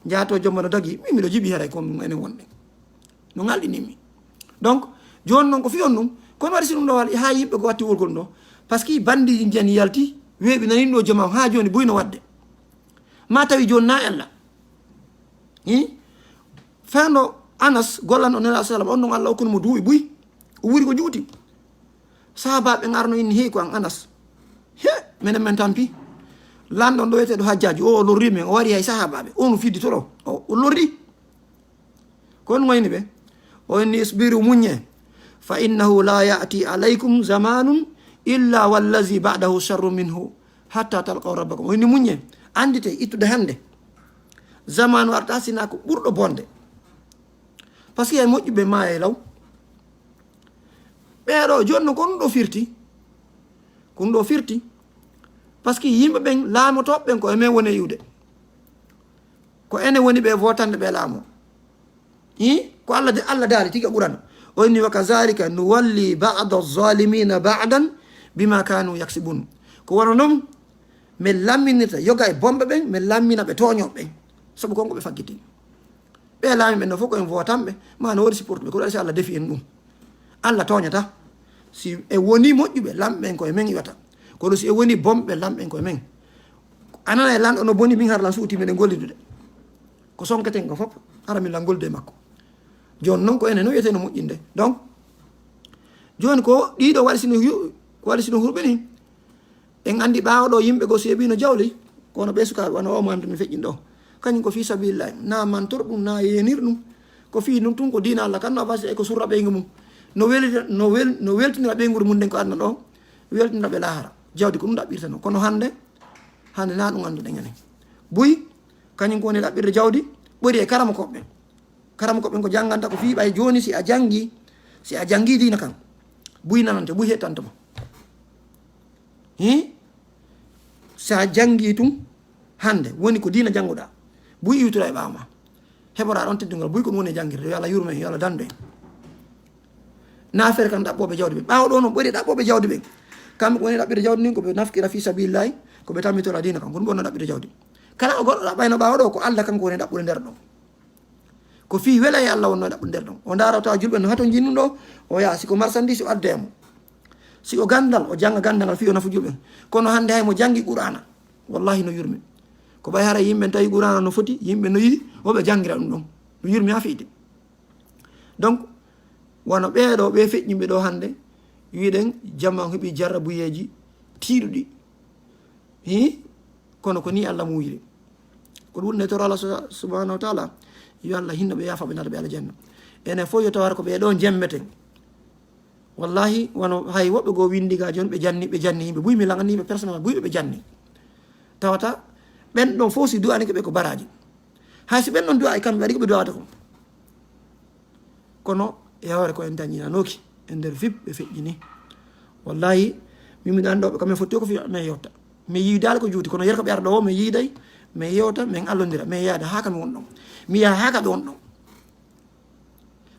Jaato jomba no dagi min miɗo jiɓi haray kon ɗum enen wonɓe no ŋalɗinimmi. Donc joni noon ko fiyon ɗum kono waɗi si ɗum ɗo wal ha yimɓe ko watti wurgol ɗo. Par ce que bandiji jani yalti weeɓi nanin ɗo jama ha joni boy no wadde. Ma tawi joni na ella. Hi fendo anas gollanɗo nela sallam on ɗon allah okkunu mo duuɓi buy o wuri ko juuti. Sahabaɓe ngarno inni heyi ko an anas. He menen men tampi lanɗon ɗo wiyeteɗo hajjaji o o lorri men o wari hay sahabaɓe on fiddi to ɗo o lorri. Ko on wayni ɓe o inni isbiru muññe. Fa innahu la yati alaykum zamanun illa wallazi badahu sharru minhu hatta talqaw rabbakum o inni muññe. Andite ittude hande zamanu arta sina ko ɓurɗo bonde. Par ce que hay moƴƴuɓe maaya e law. Ɓeeɗo joni no ko ɗum ɗo firti ko ɗum ɗo firti. Par ce que yimɓe ɓen laamotoɓe ɓen ko e men woni e iwde. Ko enen woni ɓe votande ɓe laamo i ko allah de allah daali tigi a ɓurano. O inni wa kazalika nuwalli bada zalimina badan bima kanu yaksibun. Ko wano noon min lamminirta yoga e bomɓe ɓen min lammina ɓe tooñoɓe ɓen. Sabu kon ko ɓe faggitini ɓe laami ɓen no fof ko en votanɓe ma no waɗi supportuɓe kono si allah defi en ɗum. Allah tooñata si e woni moƴƴuɓe lamɓe ɓen koye men iwata. Kono si e woni bomɓe lamɓe ɓen koye men. Anana e lanɗo no boni min har lan suuti minen gollidude ko sonketen ko fof hara min lan gollude e makko. Joni noon ko enen no wiyeteno moƴƴinde donc joni ko ɗiɗo waɗi sino ko waɗi sino hurɓe ni. En anndi ɓaawo ɗo yimɓe goo seeɓino jawle kono ɓe sukaaɓe wano o mo hemto mi feƴƴin ɗo kañum ko fii sabilillahi na mantor ɗum na yeenir ɗum. Ko fii ɗum tun ko diina allah kan no abasi e ko surra ɓeygu mum no welita no wel no weltinira ɓeyguru mum nden ko adna ɗo weltinira ɓe lahara. Jawdi ko ɗum ɗaɓɓirta no kono hannde hannde na ɗum annduɗen enen. Buy kañum ko woni ɗaɓɓirde jawdi ɓori e karama koɓɓe. Karama koɓɓe ko jannganta ko fii ɓay jooni si a janngi si a janngi diina kan buy nanante buy hettantoma. Hi si a janngi tun hannde woni ko diina jannguɗa buy iwtura e ɓaawo ma. Heɓora ɗon teddungal buy ko ɗum woni e janngirde yo allah yurme en yo allah dandu en. Na affaire kan ɗaɓɓoɓe jawdi ɓe ɓaawo ɗo noon ɓori ɗaɓɓoɓe jawdi ɓen. Kamɓe ko woni ɗaɓɓirde jawdi ndin ko ɓe nafkira fi sabilillahi ko ɓe tammitora diina kan ko ɗum ɓonno ɗaɓɓirde jawdi. Kala o goɗɗo ɗaɓɓayno ɓaawo ɗo, ko Allah kanko woni ɗaɓɓude nder ɗon. Ko fii wela e Allah wonno ɗaɓɓude nder ɗon. O ndaara tawa julɓe no hatonjini ɗum ɗo, o yaha, si ko marchandise o adda e mo. Si ko ganndal, o jannga ganndal ngal fii o nafu julɓe. Kono hannde hay mo janngi Qur'aana, wallahi no yurmi. Ko ɓay hara yimɓe tawi Qur'aana no foti, yimɓe no yiɗi, o ɓe janngira ɗum ɗon. No yurmi haa fiide. Donc, wano ɓee ɗo, ɓee feƴƴinɓe ɗo hannde, wiɗen jamaa on heɓi jarrabuyeeji tiiɗuɗi. Hi? Kono ko ni Allah muuyiri. Ko ɗum ne toro Allah su-, subhanahu wa ta'ala, yo Allah hinno ɓe, yaafa ɓe, naata ɓe aljanna. Enen fof yo tawata ko ɓee ɗo jemmeten. Wallahi, wano hay woɓɓe goo winndi ga jooni, ɓe janni, ɓe janni yimɓe. Buy mi langani ɓe personnellement, buy ɓe, ɓe janni. Tawata ɓen ɗon fof si du'anike ɓe ko baraaji. Hay si ɓen ɗon du'a e kamɓe waɗi ko ɓe du'ata ko. Kono e hoore ko en dañinanooki e nder vip ɓe feƴƴini. Wallahi, min miɗo anndi ɗo ɓe kam en fotti ko fi men yewta. Mi yiidaali ko juuti, kono yerko ɓe arɗo o, mi yiiday, mi yewta, min allondira, mi yaada haa kam won ɗon. Mi yaha haa kam won ɗon.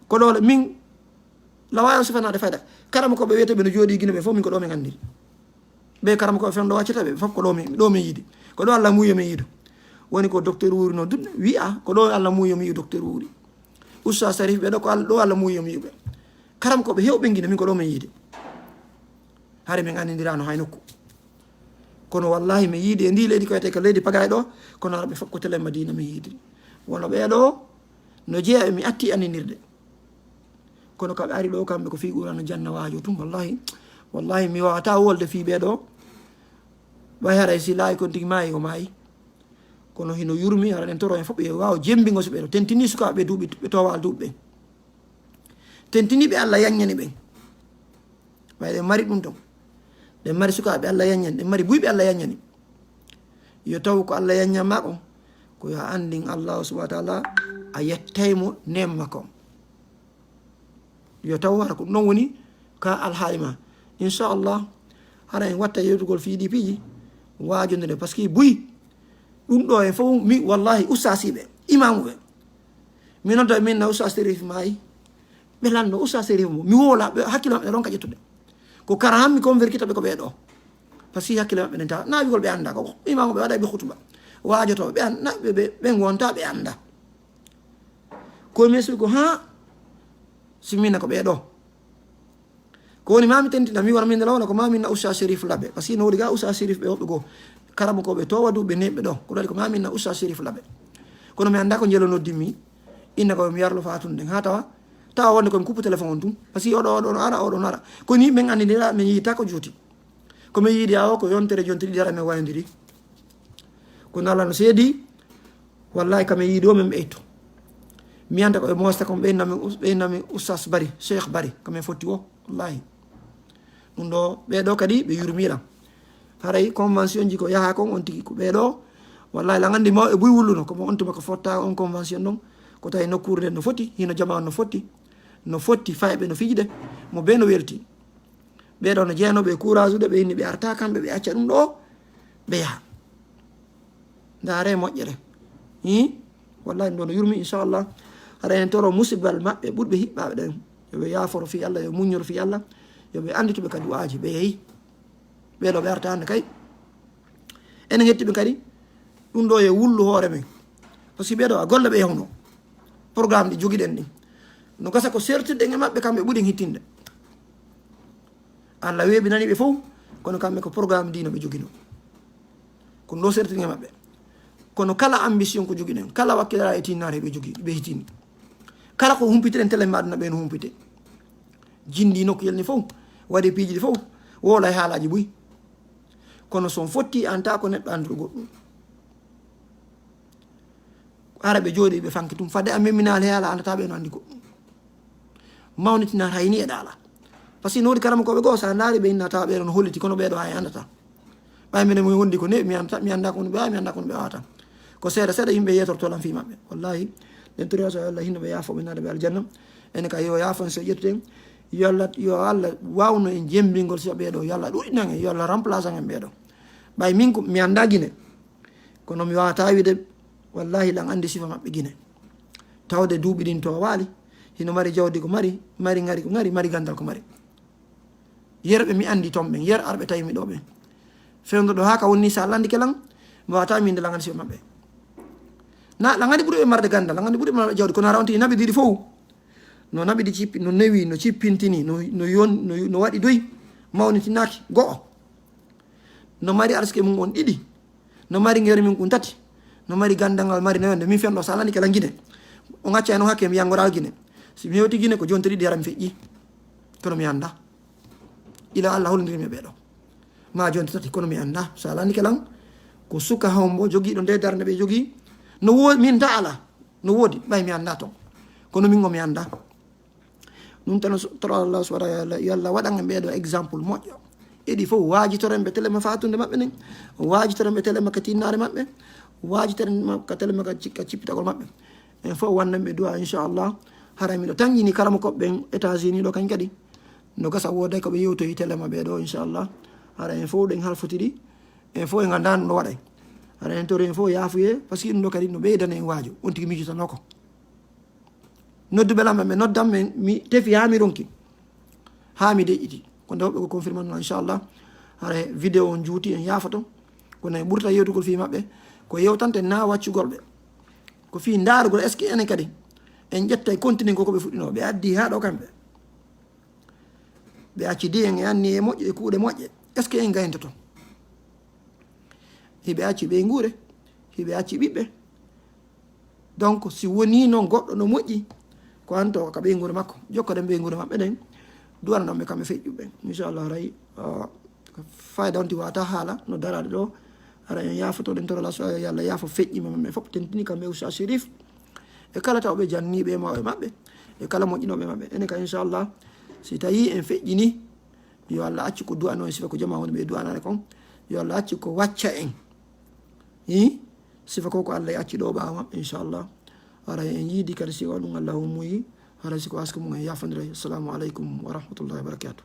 Ko ɗo le min, lawayo sifanaade fayda. Karama ko ɓe wiyete ɓe no jooɗi Gine ɓe fof, min ko ɗo min anndiri. Ɓe karama ko ɓe fen ɗo accata ɓe, fof ko ɗo min, ɗo min yiidi. Ko ɗo Allah muuyo min yiidu. Woni ko docteur Wuuri no dun-, wi'a, ko ɗo Allah muuyo mi yiidu docteur Wuuri. Oustaz Sarif ɓe ɗo ko Allah, ɗo Allah muuyo mi yiiɓe. Karama ko ɓe hewɓe Gine, min ko ɗo min yiidi. Hari min anndindirano hay nokku. Kono wallahi mi yiidi e ndi leydi ko wiyete ko leydi Pagay ɗo, kono arɓe fof ko tele Madina mi yiidi. Wono ɓee ɗo, no jeeya ɓe mi atti anndindirde. Kono ka ɓe ari ɗo kamɓe ko fii Qur'aana janna waajo tun, wallahi, wallahi mi wawata wolde fii ɓee ɗo. Ɓay haray si laayi kon tigi maayi o maayi. Kono hino yurmi, hara ɗen toro en fof ɓe waawa jembingo si ɓee ɗo. Tentini sukaaɓe duuɓi, ɓe towaali duuɓi ɓen. Tentini ɓe Allah yaññani ɓen. Ɓay ɗen mari ɗum ton. Ɗen mari sukaaɓe Allah yaññani, ɗen mari buyɓe Allah yaññani. Yo taw ko Allah yaññan ma kon, ko yo a anndin Allah subhanahu wa ta'ala, a yettay mo neema kon. Yo taw hara ko ɗum ɗon woni ka alhaali ma. Inchallah, hara en watta yewtugol fii ɗi piiji, waajondire, parce que buy, ɗum ɗo en fof, mi, wallahi, ustaasiiɓe, imaamuɓe, mi nodda min na Oustaz Serif maayi, ɓe lanno Oustaz Serif mo, mi woola, ɓe hakkille maɓɓe ronka ƴettude. Ko kara han mi convertita ɓe ko ɓee ɗo. Parce que hakkille maɓɓe nen tawa, naawigol ɓe annda ko, imaamu ɓe waɗa ɓe hutuba. Waajoto ɓe an-, na-, ɓe, ɓe, ɓe wonta ɓe annda. Ko mi suugo, ha, si mina ko ɓee ɗo. Ko woni ma mi tentina, mi wona min law, wona ko ma min na Oustaz Serif Labe. Parce que no woni ga Oustaz Serif ɓe woɓɓe goo. Karama ko ɓe towa duuɓe neɓɓe ɗo. Ko ɗaɗi ko ma min na Oustaz Serif Labe. Kono mi annda ko njelo noddimmi. Inna ko mi yarlo fa tun ɗen. Ha tawa, tawa wonde ko mi kuppu téléphone on tun. Parce que oɗo, oɗo no ara, oɗo no ara. Ko ni min anndindira, min yiita ko juuti. Ko mi yiidi awo ko yontere jonte ɗiɗi ara min wayondiri. Ko nala no seedi, wallahi kam e yiidi o min ɓeyto. Mi anda ko ɓe mosta kon ɓeynami, ɓeynami Oustaz Bari, Cheikh Bari, kam en fotti o, wallahi. Ɗum ɗo, ɓee ɗo kadi ɓe yurmilan. Haray convention ji ko yaha kon on tigi ko ɓee ɗo, wallahi lan anndi mawɓe buy wulluno, komo on tuma ko fotta on convention ɗon, ko tawi nokkuure nden no foti, hino jama on no foti, no foti fayɓe no fijde, mo be no welti. Ɓee ɗo no jeyanooɓe e courage ude, ɓe inni ɓe arta kamɓe, ɓe acca ɗum ɗo, ɓe yaha. Ndaare moƴƴere. Hi? Wallahi ɗum ɗo no yurmi, inchallah. Haɗa en toro musibbal maɓɓe ɓurɓe hiɓɓaaɓe ɗen. Yo ɓe yaaforo fii Allah, yo muññoro fii Allah. Yo ɓe anndito ɓe ka du'aaji, ɓe yehi. Ɓee ɗo ɓe arta hannde kay. Enen hetti ɓe kadi. Ɗum ɗo yo wullu hoore men. Parce que ɓee ɗo a golle ɓe yahuno. Programme ɗi jogiɗen ɗin. No gasa ko sertirɗen e maɓɓe kamɓe ɓuɗen hittinde. Allah weeɓinani ɓe fof, kono kamɓe ko programme diina ɓe jogino. Ko ɗo sertini e maɓɓe. Kono kala ambition ko jogiɗen, kala wakkilare e tinnaare ɓe jogi, ɓe hitini. Kala ko humpitiren tele maɗuna ɓe no humpite. Jindi nokku yelni fof, waɗi piiji ɗi fof, woola e haalaji buy. Kono so on fotti, an ta ko neɗɗo anduɗo goɗɗum. Ara ɓe jooɗi ɓe fanki tum. Fadde a memminaali haala, andata ɓe no andi goɗɗum. Mawnitinata hay ni e ɗaala. Parce que no woodi karama ko ɓe goo, sa ndaari ɓe inna tawa ɓe no holliti, kono ɓe ɗo hay andata. Ɓay minen mo wondi ko ne, mi andata, mi anda ko ɓe wawi, mi anda ko ɓe wawata. Ko seeɗa seeɗa yimɓe yetorto lan fii maɓɓe. Wallahi, den tori so Allah hinno ɓe yaafo ɓe nada ɓe aljanna. Ene ka yo yaafan so ƴettuten. Yo Allah, yo Allah wawno en jembingol si ɓe ɗo, yo Allah ɗuɗinan en, yo Allah remplace en ɓe ɗo. Ɓay min ko mi anda Gine. Kono mi wawata wiide, wallahi, lan andi sifa maɓɓe Gine. Tawde duuɓi ɗin to waali, hino mari jawdi ko mari, mari ngari ko ngari, mari gandal ko mari. Yerɓe mi andi ton ɓen, yer arɓe tawi mi ɗo ɓen. Fewndo ɗo haa ka wonni sa landike lan, Mbawata minde langande siɓe maɓɓe. Na langande ɓuri ɓe marde ganda, langande ɓuri ɓe marde jawdi, kono ara on tigi naɓi ɗiɗi fof. No naɓi ɗi cippi, no newi, no cippintini, no, no yon, no, no waɗi doy, mawnitinaaki, go'o. No mari arsuke mum on ɗiɗi. No mari ngere mum ɗum tati. No mari gandal ngal mari newende. Min fenɗo, so a lanike lan Gine. On acca no hakke mi yangoral Gine. Si mi hewti Gine ko jonte ɗiɗi hara mi feƴƴi. Kono mi anda. Ila Allah holondirmi e ɓeeɗo. Ma jonte tati, kono mi anda. So a lanike lan, ko suka hombo jogiiɗo nde darnde ɓe jogii. No wo-, min da ala. No woodi, ɓay mi anda ton. Kono min o mi anda. Ɗum tan so-, toro Allah subhanahu wa ta'ala, yo Allah waɗan en ɓeeɗo exemple moƴƴo. Eɗi fof waajitoren ɓe telema fatunde maɓɓe nden. Waajitoren ɓe telema ka tinnaare maɓɓe. Waajitoren ma-, ka telema ka ci-, ka cippitagol maɓɓe. En fof wannen ɓe du'a, inchallah. Hara miɗo tanƴini karamokoɓe ɓen États-Unis ɗo kañ kadi. No gasa wooday ko ɓe yewtoyi telema ɓe ɗo, inchallah. Hara en fof ɗen halfotiri. En fof en anndaa no waɗay. Hara en tori en fof yaafuye, parce que ɗum ɗo kadi no ɓeydana en waaju. On tigi miijotano ko. Nodduɓe lan ɓe noddan men, mi tefi haa mi ronki. Haa mi deƴƴiti. Ko nde woɓɓe ko confirmé non, inchallah. Hara vidéo on juuti, en yaafoto. Kono en ɓurta yewtugol fii maɓɓe. Ko yewtante na waccugol ɓe. Ko fii ndaarugol, est-ce que enen kadi en ƴettay continue ko ko ɓe fuɗɗinoo. Ɓe addi haa ɗo kamɓe. Ɓe accidi en e anniye moƴƴe e kuuɗe moƴƴe. Est-ce que en gayndoto? Hiɓe acci ɓeynguure, hiɓe acci ɓiɓɓe. Donc, si wonii noon goɗɗo no moƴƴi, ko an to ka ɓeynguure makko. Jokkoɗen ɓeynguure maɓɓe ɗen, duwanaɗon ɓe kamɓe feƴƴuɓe. Inchallah, haray, ah, fayda on ti wata haala, no daraade ɗo. Haray en yaafotoɗen toro la so yo Allah yaafo feƴƴi men, men fof tentini kamɓe Oustaz Chérif. E kala tawɓe janniiɓe e mawɓe maɓɓe, e kala moƴƴinooɓe maɓɓe. Enen ka inchallah, si tawi en feƴƴini, yo Allah accu ko du'ano en, sifa ko jama woni ɓe du'anaade kon. Yo Allah accu ko wacca en. Hi? Sifa ko ko Allah acci ɗo ɓaawo maɓɓe, inchallah. Hara en yiidi kadi si o ɗum Allah hummuyi, hara si ko aska mum en yaafondira. Assalamu aleykum wa rahmatullahi wa barakatuh.